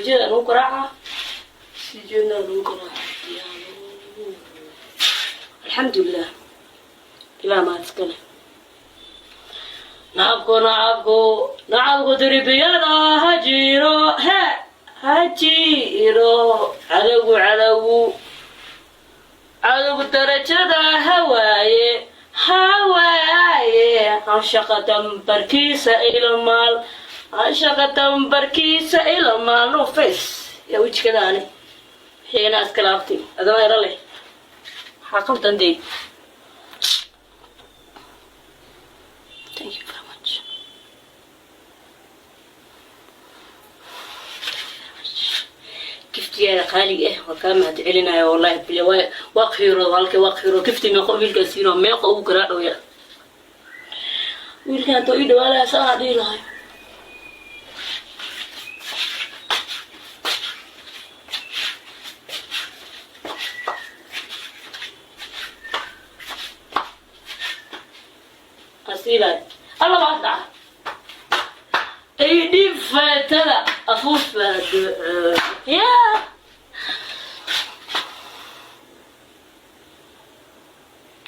jeeda lagu garaaca, sii jeedna lagu garaaca. Alxamdulilah, ilaa mahad iskale. Nacabku, nacabku, nacabku darbiyada ha jiro, he ha jiro. Cadowgu, cadowgu, cadowgu darajada ha waaye, ha waaye. Anshaqa dambarkiisa ilmaal, anshaqa dambarkiisa ilmaal. No face yaa wejigadaani xiina iska laabtay adama ero leh. Maxaa qaldan dee? Thank you very much. Giftigaada qaaliga ah waa kaa mahad celinaya. Wallahi bila waa qiiro halka, waa qiiro. Gifti meeqo wiilkaa siino, meeqa ugu garaacooya wiilkaan too ii dhawaalaya saa dhihi lahay. Asiilay alla waa dhaca ay dhiib faatada afuufaa duco ya.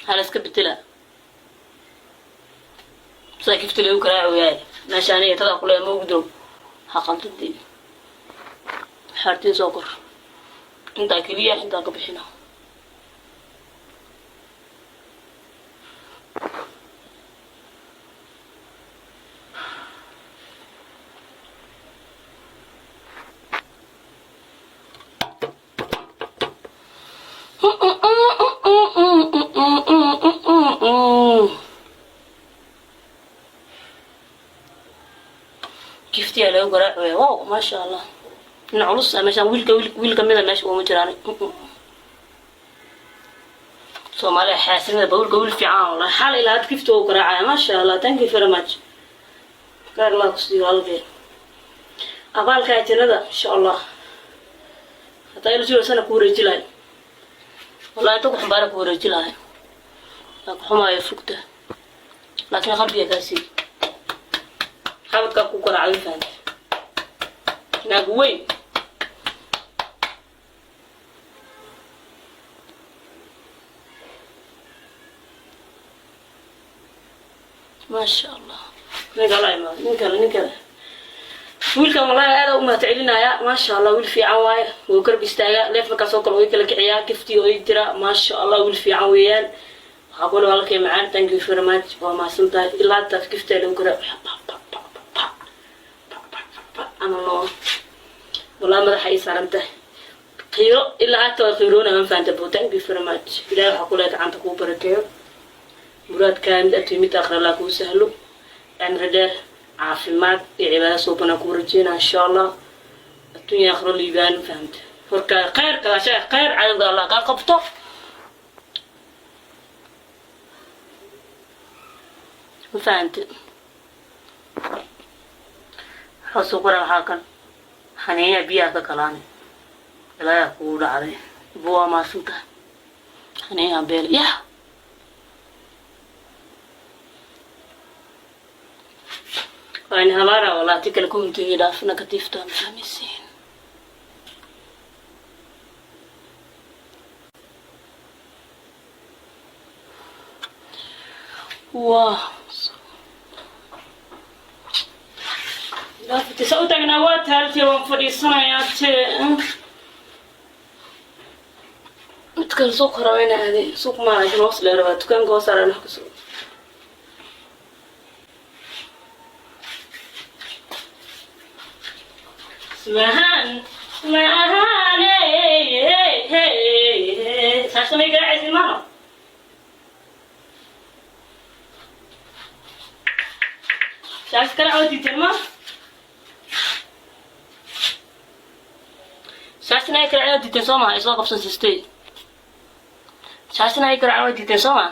Hala iska bedela saa gifti lagu garaacoyaay meesha. Aniga tadaa kule ma ogdow ha qaldadii xaartiin soo kor intaa keliya intaa ka bixina. Giftiyaa lagu garaacaya. Wow, maasha Allah, nin culus ah meeshaan. Wiilka, wiil kamida meesha uma jiraan. Soomaaliya xaasinada ba wiilka wiil fiican wallahi. Xal ilaa had gifti oo garaacaya. Maasha Allah, thank you very much. Gaar Allah ku siiyo halkee abaalkaa jannada, insha Allah. Hataa ila sugaysa ku wareeji lahay wallahi, inta ku xambaara ku wareeji lahay. Waa ku xumaayo fugta, laakiin qalbiga kaa sii xabadkaa ku garaacay. Fahamta naag weyn. Maasha Allah, ninka la imaado, nin kale, nin kale. Wiilkan wallahi aada u mahad celinaya. Maasha Allah, wiil fiican waaye. Wuu garab istaagaa leef markaas oo kale, way kala kiciyaa, gifti oo ii dira. Maasha Allah, wiil fiican weeyaan. Waxaa kule walaalkay macaan, thank you very much, waa mahadsan tahay. Ilaa hata giftaa lagu gara ama no, wallahi madaxa ii saaran tahay qiiro. Ilaa hata waa qiiroona, ma fahanta bo? Thank you very much. Ilahay waxaa kule gacanta kuu barakeeyo, muraadkaa mid adduun mid aakhira Allah kuu sahlo, cimri dheer, caafimaad iyo cibaado suubanaa kuu rajeynaa, insha Allah. Adduunya aakhiro liibaan, fahamta? Horka khayrka shay khayr, cadowga Allah kaa qabto, ma fahamte? Waxaa soo qora, waxaa kan xaniinyaa biyaha ka kalaani ilaayaa kugu dhacday bu. Waa maasan tahay xaniinyaa beel yah. Waa in habaara walaa ti kale commentigii dhaafna katiifta ma fahmaysiin. Waa sa u taagnaa, waa taaltee, waan fadhiisanayaa tee. Mid kale suuq rabaa ina aaday. Suuq maa, laakiin hoos lee rabaa, dukaanka hoos saaran wax kasoo Smahan, smahan, hey, hey, hey, hey. Saas may garaacaysin maano? Saas garaac diidan ma? Saasna ay garaac diidan soo ma? Ay soo qabsan sistay. Saasna ay garaac diidan soo ma?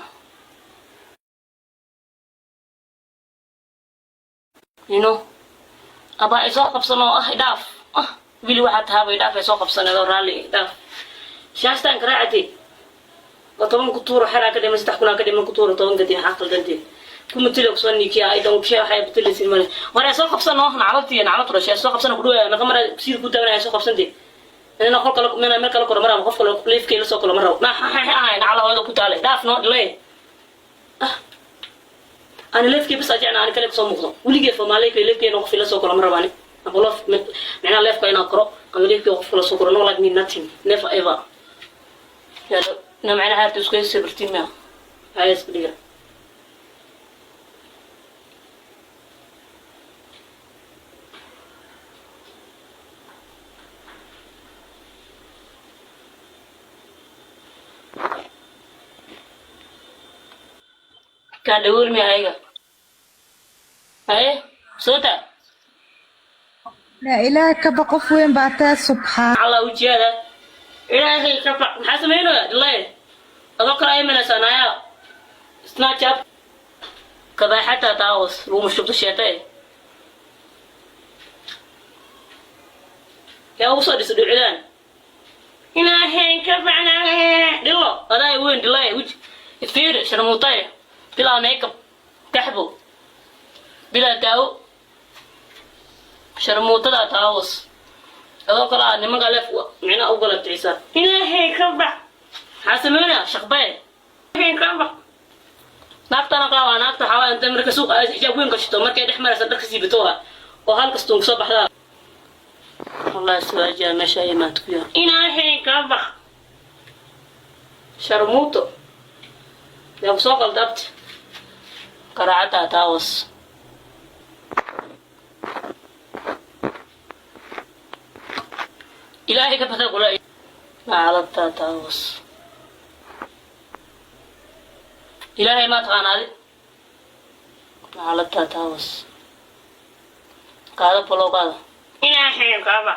Abaa ay soo qabsan oo ah idhaaf ah wili waxaa tahaaba idhaaf ay soo qabsaneed oo raalli idhaaf. Shaashtaan garaacatay oo 10 ku tuuro xeraa ka dhiman, 3,000 ka dhiman, ku tuuro 10 kadib. Maxaa qaldantee? Kumatila kusoo niikiya. I don't care. Waxay batilaysin male. War soo qabsan oo nacalabtii nacalabtu dhashay soo qabsan ku dhawaaya. Meeqa mar siir ku taaganaya? Soo qabsan dee. Inaan qol kale, meel kale koro maraba. Qof kale live-kay la soo kalo ma rabo. Na ahay nacala hooyada ku taale. Dhaaf noo dhilay. Ah, ani live-kay bas ajecna. Ani kale kusoo muuqdo weligee Soomaaliya live-kay qof ila soo kalo ma rabo. Ani ama live, micnaha live-ka inaan koro ama live-kay qof kala soo koro, no like me, nothing, never ever. Na macnaha harta isku sabirtiin ma haya iska dhiga. Kaa dhawool mi ayaga haye soo taa. Laa ilaaha kaba, qof weyn baa taa, subxaan. Allah ujeeda Ilaahay ka baq. Maxaa samaynaya dhilay? Adoo kale ay malaysaa naaya Snapchat kabaaxataa taawos lagu mashruubto sheetay yaa ugu soo dhiso dhucidaan. Ilaahay ka bacna dhilo, adaa weyn dhilay. Wij fiir sharmuutay, bilaa makeup, kaxbo, bilaa daawo, sharmuutada taawos. Adoo kale ah nimanka leef micnaha u galabticisaa. Ilaahay ka bax. Maxaa sameynaya shaqbee? Ilaahay ka bax. Naagtana qaabaa naagta waxaa waaya inta marka suuqa aad xijaab weyn gashto, markay dhex maraysa dharka siibatoha oo hal kastuun kusoo baxdaa. Wallahi suwaajaa meesha ay maanta ku yaal. Ilaahay ka bax. Sharmuuto yaa kusoo qalda abti qaraacataa taawos. Ilaahay ka bata kula nacalabtaa taawos. Ilaahay maa taqaanaadi nacalabtaa taawos. Qaado bolow, qaado. Ilaahay kaba.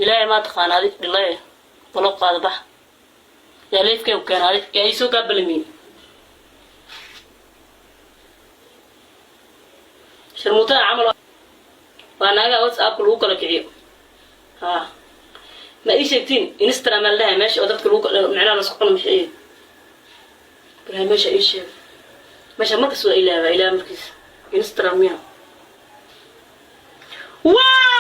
Ilaahay maa taqaanaadi dhilay. Bolow qaado, bax. Yaa live-kay ku keenaadi? Yaa iisoo kaa balamiin sharmuutada camal waa naagaha WhatsAppka lagu kala kiciyo. Ha ma ii sheegtiin Instagram aa ladhahay meesha oo dadka lagu micnaha lasku cuno. Maxay balahay? Meesha ii sheeg. Meesha markas waa ilaaba ilaa markiis Instagram miya? Wow.